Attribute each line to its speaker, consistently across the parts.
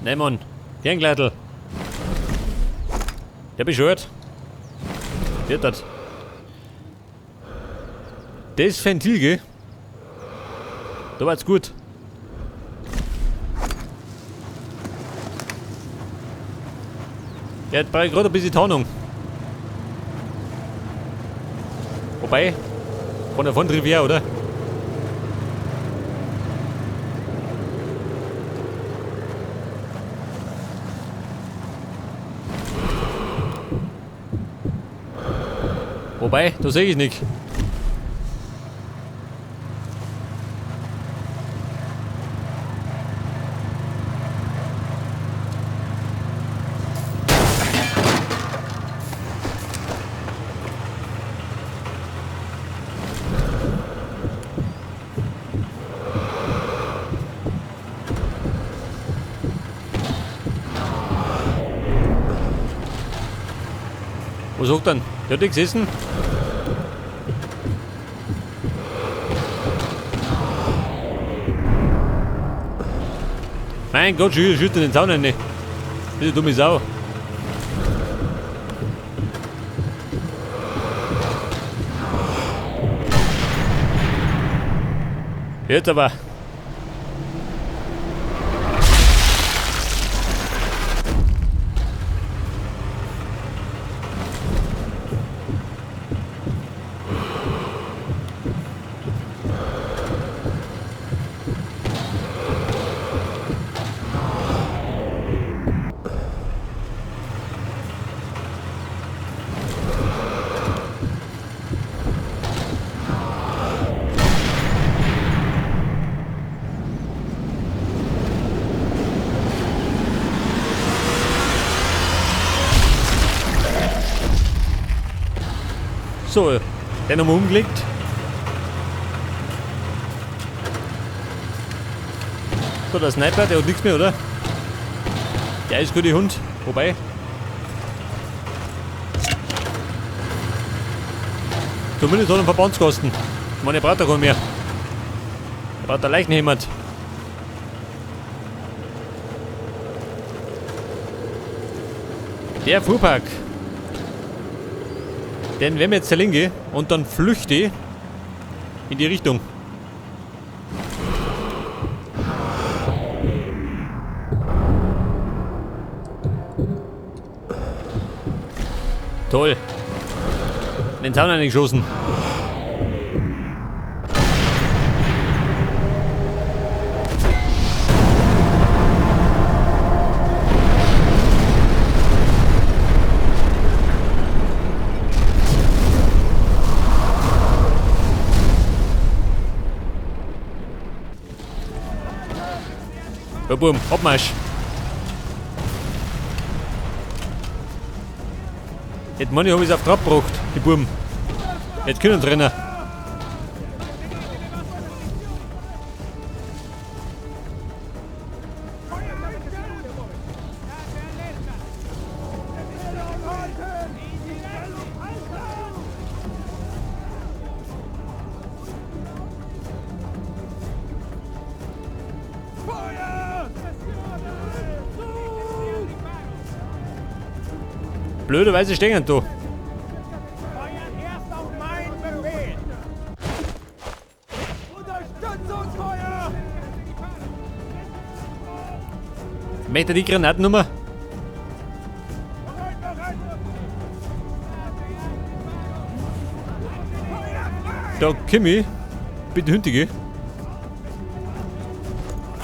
Speaker 1: Nein, Mann. Hirngleitl. Der bescheuert. Wird das. Das Ventil, gell? Da war's gut. Der hat gerade ein bisschen Tarnung. Wobei, von der von Rivière, oder? Wobei, da sehe ich nicht. Wo sagt denn? Der hat nicht gesessen. Mein Gott, schießt in den Zaun rein. Diese dumme Sau. Jetzt aber. So, den haben wir umgelegt. So, der Sniper, der hat nichts mehr, oder? Der ist gut, der Hund. Wobei. Zumindest hat er einen Verbandskasten. Ich meine, er braucht da keinen mehr. Er braucht da Leichenhemd. Der Fuhrpark. Den werden wir jetzt zerlegen und dann flüchte ich in die Richtung. Toll. Den Zaun eingeschossen. Ja, Buben, Abmarsch. Jetzt meine ich, hab ich's auf Trab gebracht, die Buben. Jetzt können sie rennen. Blöderweise stehen da. Möchte die Granatennummer? Da komm ich. Bitte Hündige.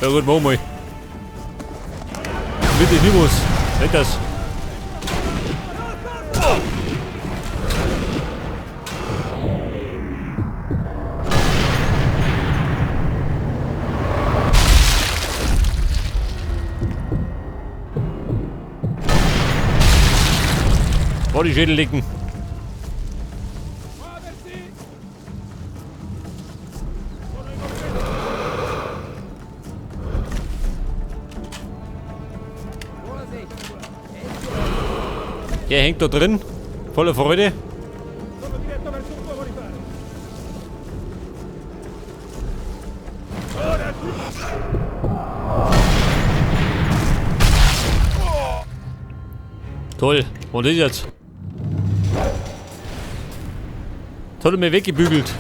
Speaker 1: Ja gut, machen wir mal. Bitte nicht was. Nicht das. Vor die Schädel liegen. Der hängt da drin, voller Freude. Toll. Und das jetzt? Das hat er mir weggebügelt.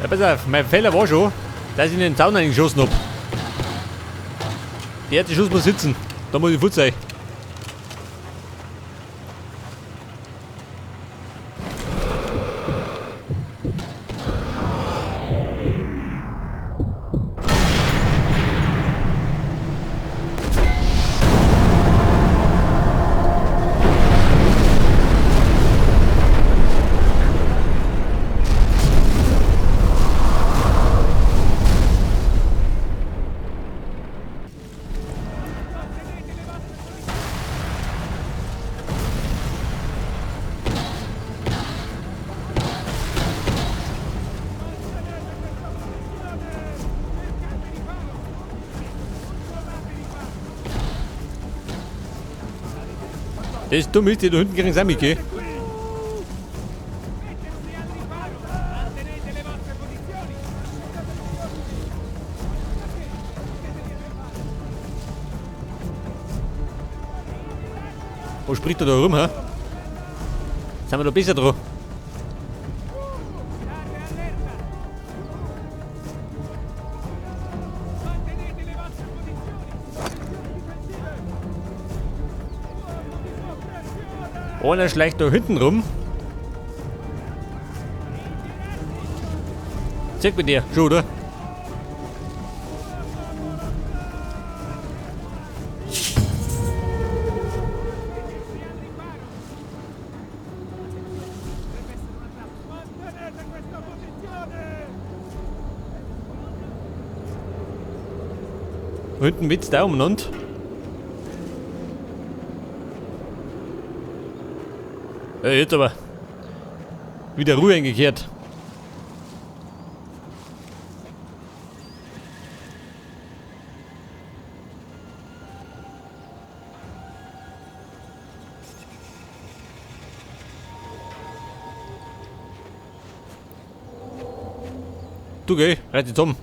Speaker 1: Ja, pass auf, mein Fehler war schon, dass ich in den Zaun eingeschossen hab. Der erste Schuss muss sitzen. Da muss ich futz sein. Das ist dumm, ist, die da hinten kriegen sie auch mit, gell? Wo spricht er da rum, hä? Sind wir da besser dran? Einer schleicht da hinten rum. Zeig mit dir, schon, oder? Hinten wird's da umeinander. Ja, jetzt aber wieder Ruhe eingekehrt. Du geh, reiß dich zusammen.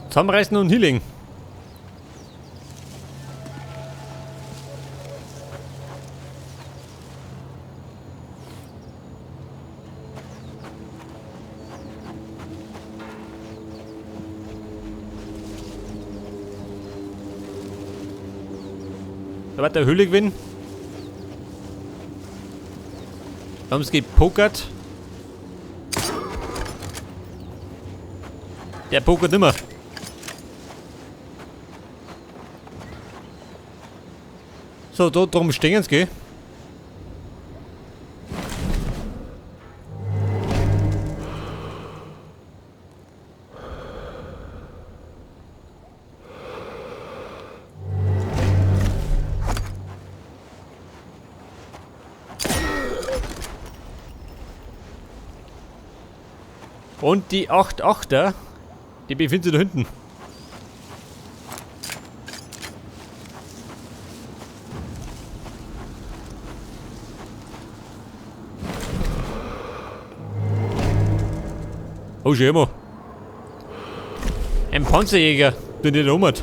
Speaker 1: Zusammenreißen und Healing. Da wird der Höhle gewinnen. Da haben sie gepokert. Der pokert nimmer. So, da drum stehen sie, gell? Und die 8-8er, die befinden sich da hinten. Oh, schau mal. Ein Panzerjäger, den der da rum hat.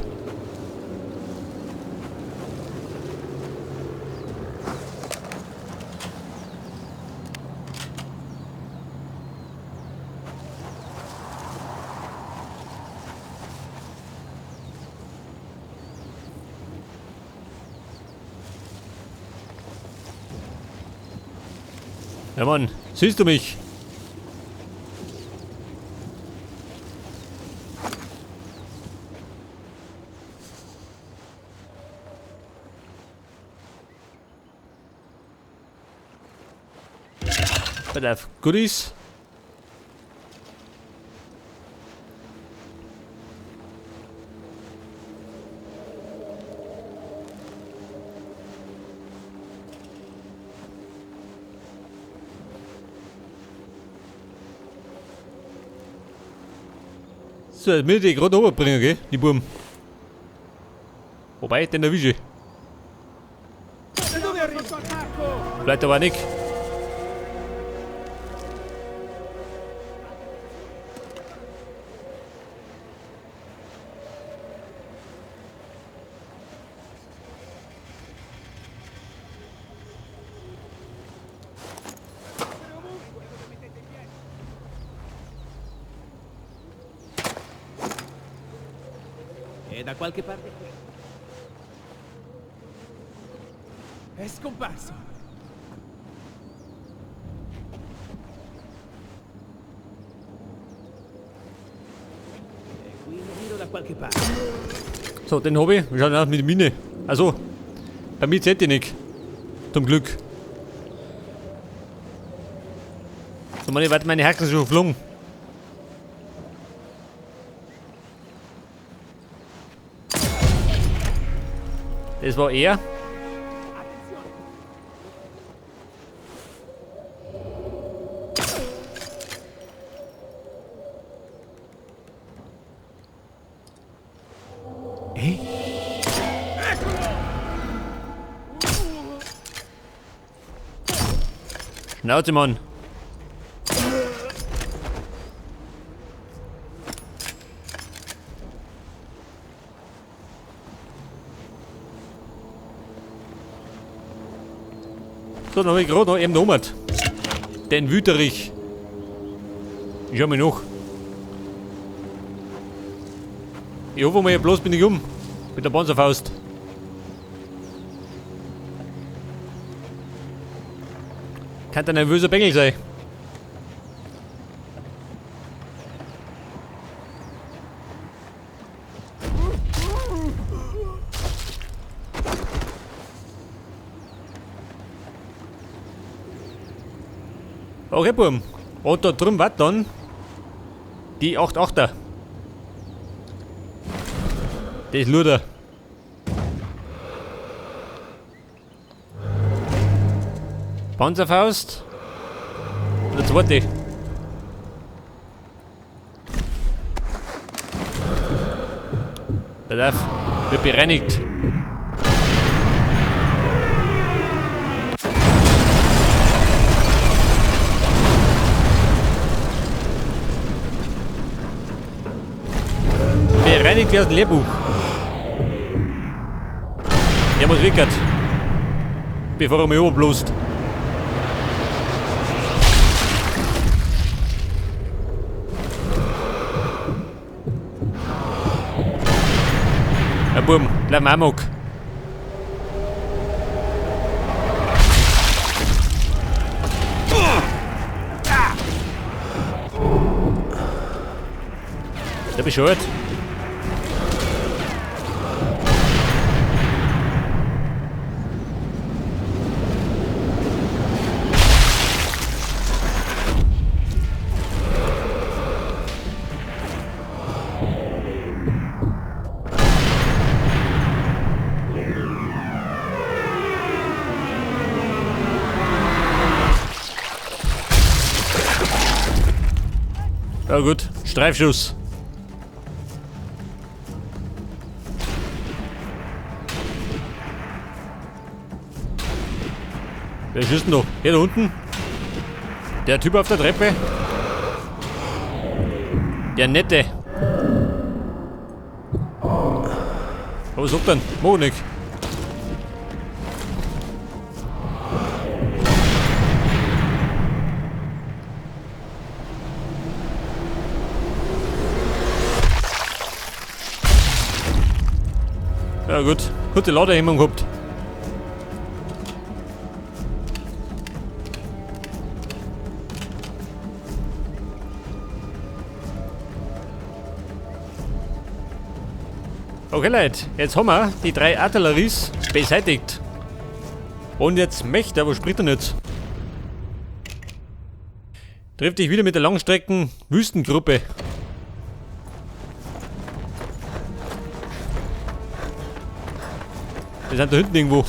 Speaker 1: Ja Mann, siehst du mich? Pass auf, Goodies. So, jetzt will ich die gerade runterbringen, gell? Die Buben. Wobei, den erwische ich. Vielleicht aber nicht.
Speaker 2: È da qualche parte qui. È scomparso. È qui in giro da qualche parte.
Speaker 1: So, den hab ich. Wir schauen aus mit der Mine. Also, bei mir zählt die nicht. Zum Glück. So, meine, warte, meine Hacken sind schon geflogen. Das war er. Schnauze, Mann. So, dann hab ich gerade noch eben genommen. Den Wüterich. Ich schau mal nach. Ich hoffe mal, bloß bin ich um. Mit der Panzerfaust. Kann ein nervöser Bengel sein. Okay, Burm. Und da drüben war dann die 8-8er. Das Luder. Panzerfaust. Und der zweite. Der darf wird bereinigt. Bereinigt wie aus dem Lehrbuch. Der muss weg, bevor er mich überblust. Ja, Bub, bleib mal amok. Der bescheuert. Ja gut, Streifschuss. Wer schießt denn da? Hier da unten? Der Typ auf der Treppe? Der Nette. Aber was sagt denn? Monik. Ja gut, gute Ladehemmung gehabt. Okay Leute, jetzt haben wir die 3 Artilleries beseitigt. Und jetzt möchte er, wo spricht er denn jetzt? Trifft dich wieder mit der Langstrecken-Wüstengruppe. Wir sind da hinten irgendwo.